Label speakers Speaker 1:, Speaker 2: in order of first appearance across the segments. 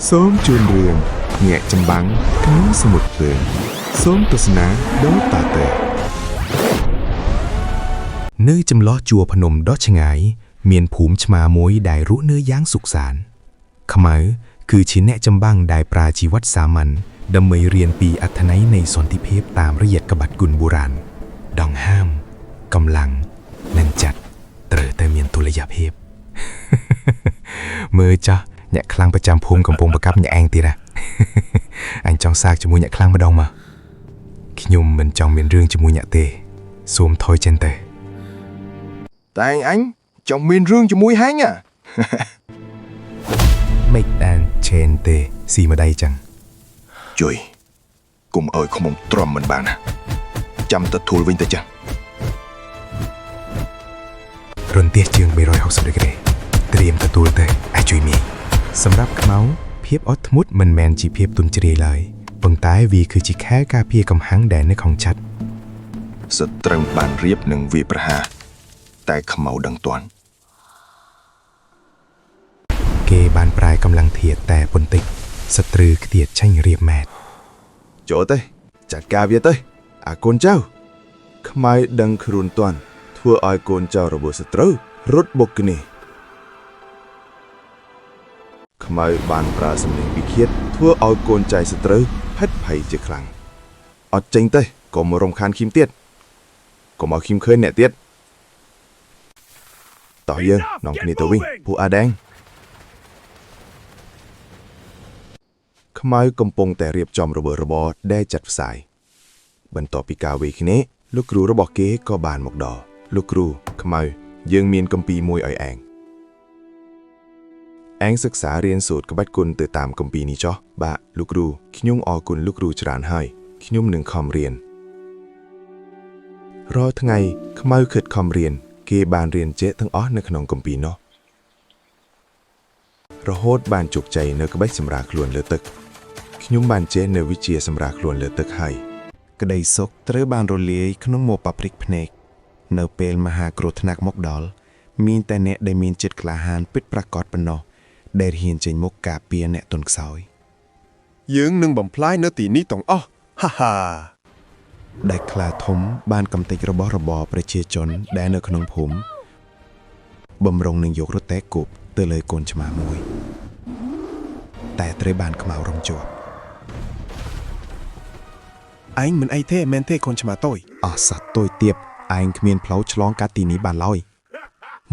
Speaker 1: សូមជូនរឿងញាក់ចម្បាំងក្នុងសមុទ្រភ្លើងសូមទស្សនាដូចតទៅ
Speaker 2: នៅចម្លោះជួរភ្នំដ៏ឆ្ងាយ មានភូមិឆ្មាមួយដែលរស់នៅយ៉ាងសុខសាន្តខ្មៅគឺជាអ្នកចម្បាំងដែលប្រើជីវិតសាមញ្ញដើម្បីរៀនពីអត្ថន័យនៃសន្តិភាពតាមរយៈក្បាច់គុណបុរាណដង្ហាមកម្លាំងនិងចិត្តត្រូវតែមានតុល្យភាព មើលចាស់អ្នកខ្លាំងប្រចាំភូមិកំពុងប្រកាប់អ្នកឯងទៀតហ៎ អញចង់សាកជាមួយអ្នកខ្លាំងម្ដងមកខ្ញុំមិនចង់មានរឿងជាមួយអ្នកទេសូមថយចេញទៅ
Speaker 1: តែអញចង់មានរឿងជាមួយហែងហ៎
Speaker 2: មិនដានឆេនទេស៊ីម្ដាយចឹង
Speaker 1: ជួយគុំឲ្យខ្មុំទ្រាំមិនបានណាចាំទៅធូលវិញទៅចាស់
Speaker 2: រន្ទះជើង360ដឺក្រេត្រៀមទទួលទៅអាចជួយមីសម្រាប់ខ្មៅភាពអត់ធ្មត់មិនមែនជាភាពទន់ជ្រាយឡើយប៉ុន្តែវាគឺជាខែលការពារកំហាំងដែលនៅក្នុងចិត្ត
Speaker 1: សត្រូវបានរៀបនឹងវាប្រហារតែខ្មៅដឹងតាន់
Speaker 2: គេបានប្រែកម្លាំងធាតតែប៉ុន្តិចសត្រូវខ្ទាតឆេញរៀបម៉ែត
Speaker 1: ចូលទៅចាត់ការវាទៅអាកូនចៅខ្មៅដឹងខ្លួនតាន់ធ្វើឲ្យកូនចៅរបស់សត្រូវរត់បុកគ្នាខ្មៅបានប្រើសម្លេងពិឃាតធ្វើឲ្យកូនចៅសត្រូវផិតភ័យជាខ្លាំងអត់ចេញទេកុំមករំខានឃីមទៀតកុំឲ្យឃីមឃើញអ្នកទៀតតោះយើងនាំគ្នាទៅវិញពួកអាដែង ខ្មៅកំពុងតែរៀបចំរបស់របរដែលចាត់ផ្សាយបន្ទាប់ពីការវេគ្នាលោកគ្រូរបស់គេក៏បានមកដល់លោកគ្រូខ្មៅយើងមានកម្ពីមួយឲ្យឯងឯងសិក្សារៀនសូត្រក្បាច់គុណទៅតាមកម្ពីនេះចុះបាទលោកគ្រូខ្ញុំអរគុណលោកគ្រូច្រើនហើយខ្ញុំនឹងខំរៀនរាល់ថ្ងៃខ្មៅខិតខំរៀនគេបានរៀនចេះទាំងអស់នៅក្នុងកម្ពីនោះរហូតបានជោគជ័យនៅក្បាច់សម្រាលខ្លួនលើទឹក ខ្ញុំបានចេះនៅវិជ្ជាសម្រាប់ខ្លួនលើទឹកហើយ
Speaker 3: ក្តីសុខត្រូវបានរលាយក្នុងមកប៉ាព្រិចភ្នែកនៅពេលមហាគ្រោះថ្នាក់មកដល់មានតែអ្នកដែលមានចិត្តក្លាហានពិតប្រាកដប៉ុណ្ណោះដែលហ៊ានចេញមុខការពារអ្នកទន់ខ្សោយ
Speaker 4: យើងនឹងបំផ្លាញនៅទីនេះទាំងអស់ហាហា
Speaker 3: ដែលខ្លាធំបានកំទេចរបស់របរប្រជាជនដែលនៅក្នុងភូមិបំរុងនឹងយករទេះគប់ទៅលើកូនឆ្មាមួយ តែត្រូវបានខ្មៅរំជាប់
Speaker 4: ឯងមិនអីទេមែនទេកូនឆ្មាតូច
Speaker 3: អស់សត្វតូចទៀបឯងគ្មានផ្លូវឆ្លងកាត់ទីនេះបានឡើយ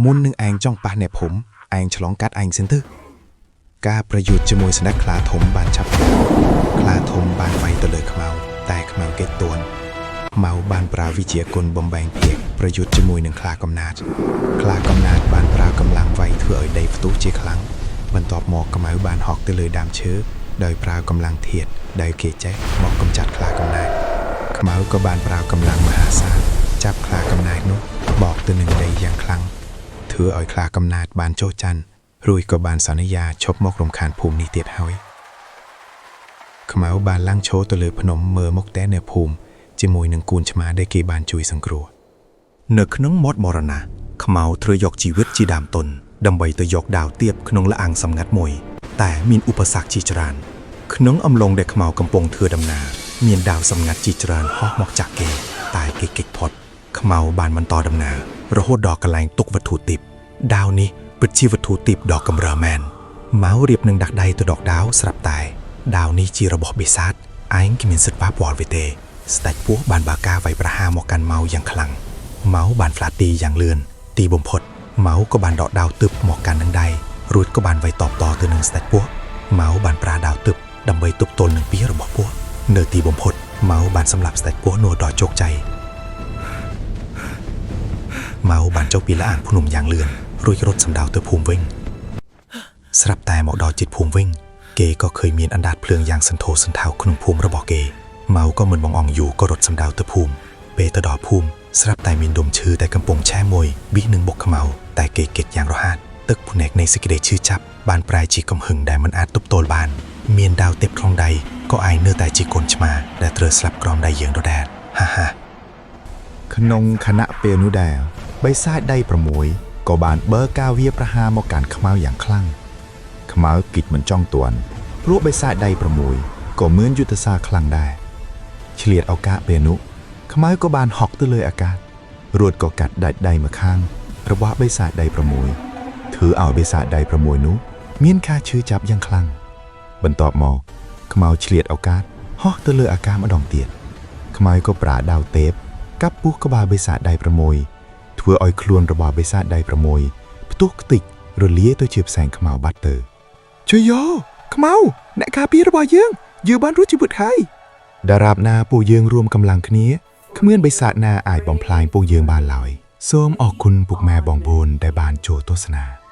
Speaker 3: មុននឹងឯងចង់ប៉ះអ្នកភូមិឯងឆ្លងកាត់ឯងសិនទៅការប្រយុទ្ធជាមួយស្ដេចខ្លាធំបានឆាប់ផ្លាខ្លាធំបានវាយទៅលើខ្មៅតែខ្មៅគេចទួនខ្មៅបានប្រើវិជាគុណបំបែងភាគប្រយុទ្ធជាមួយនឹងខ្លាកំណាចខ្លាកំណាចបានប្រើកម្លាំងវាយធ្វើឲ្យដីផ្ទុះជាខ្លាំងបន្ទាប់មកខ្មៅបានហក់ទៅលើដើមឈើដោយប្រើកម្លាំងធាតុដែលគេចេះមកកម្ចាត់ខ្លាកំណាច ខ្មៅក៏បានប្រើកម្លាំងមហាសាលចាប់ខ្លាកំណាចនោះបោកទៅនឹងដីយ៉ាងខ្លាំងធ្វើឲ្យខ្លាកំណាចបានចុះចាន់រួចក៏បានសន្យាឈប់មករំខានភូមិនេះទៀតហើយខ្មៅបានឡើងឈរទៅលើភ្នំមើលមកតែនៅភូមិជាមួយនឹងគូនឆ្មាដែលគេបានជួយសង្គ្រោះ
Speaker 2: នៅក្នុងមាត់មរណៈខ្មៅត្រូវយកជីវិតជាដើមទុនដើម្បីទៅយកដាវទៀបក្នុងលអាងសម្ងាត់មួយ តែមានឧបសគ្គជាច្រើន ក្នុងអំឡុងដែលខ្មៅកំពុងធ្វើដំណើរមានដាវសម្ងាត់ជាច្រើនហោះមកចាក់គេ តែគេគេចផុតខ្មៅបានបន្តដំណើររហូតដល់កន្លែងទុកវត្ថុទីបដាវនេះពិតជាវត្ថុទីបដ៏កម្រមែនម៉ៅរៀបនឹងដាក់ដៃទៅដកដាវស្រាប់តែដាវនេះជារបស់បិសាចឯងគ្មានសិទ្ធិប៉ះពាល់វាទេស្ដេចពស់បានបើកការវាយប្រហារមកកាន់ម៉ៅយ៉ាងខ្លាំងម៉ៅបានផ្លាត់ទីយ៉ាងលឿនទីបំផុតម៉ៅក៏បានដកដាវទឹបមកកាន់នឹងដៃរួចក៏បានវាយតបតទៅនឹងស្ដេចពស់ម៉ៅបានប្រើដាវទឹបដើម្បីទប់ទល់នឹងពីរបស់ពស់នៅទីបំផុតម៉ៅបានសម្លាប់ស្ដេចពស់នោះដ៏ជោគជ័យ ម៉ៅបានចុះពីលានភ្នំយ៉ាងលឿនរួចរត់សម្ដៅទៅភូមិវិញស្រាប់តែមកដល់ជិតភូមិវិញ គេក៏ឃើញមានអណ្ដាតភ្លើងយ៉ាងសន្ធោសន្ធៅក្នុងភូមិរបស់គេម៉ៅក៏មិនបង្អង់យូរក៏រត់សម្ដៅទៅភូមិពេលទៅដល់ភូមិស្រាប់តែមានដុំឈើតែកំពុងឆេះមួយប៊ីសនឹងបុកខ្មៅតែគេគិតយ៉ាងរហ័សទឹកភ្នែកនៃសេចក្តីឈឺចាប់បានប្រែជាកំហឹងដែលមិនអាចទប់ទល់បាន មានដាវទេពក្នុងដៃក៏ឯងនៅតែជាកូនឆ្មាដែលត្រូវស្លាប់ក្រោមដៃយើងដដែលហាហា
Speaker 1: ក្នុងខណៈពេលនោះដែរបិសាចដៃ6ក៏បានបើការវាប្រហារមកកាន់ខ្មៅយ៉ាងខ្លាំងខ្មៅគិតមិនចង់ទាន់ ព្រោះបិសាចដៃ6ក៏មានយុទ្ធសាស្ត្រខ្លាំងដែរឆ្លៀតឱកាសពេលនោះខ្មៅក៏បានហក់ទៅលើអាកាសរួចក៏កាត់ដាច់ដៃម្ខាង របស់បិសាចដៃ6ធ្វើឲ្យបិសាចដៃ6នោះមានការឈឺចាប់យ៉ាងខ្លាំងបន្ទាប់មកខ្មៅឆ្លៀតឱកាសហោះទៅលើអាកាសម្ដងទៀតខ្មៅក៏ប្រើដាវទេពកាប់ពុះក្បាលបិសាចដៃ6ធ្វើឲ្យខ្លួនរបស់បិសាចដៃ6ផ្ទុះខ្ទេចរលាយទៅជាផ្សែងខ្មៅបាត់ទៅ
Speaker 3: ជួយយោខ្មៅអ្នកការពាររបស់យើងយើងបានរួចជីវិតហើយ
Speaker 1: ដរាបណាពួកយើងរួមកម្លាំងគ្នាគ្មានបិសាចណាអាចបំផ្លាញពួកយើងបានឡើយសូមអរគុណពុកម៉ែបងប្អូនដែលបានចូលទស្សនា។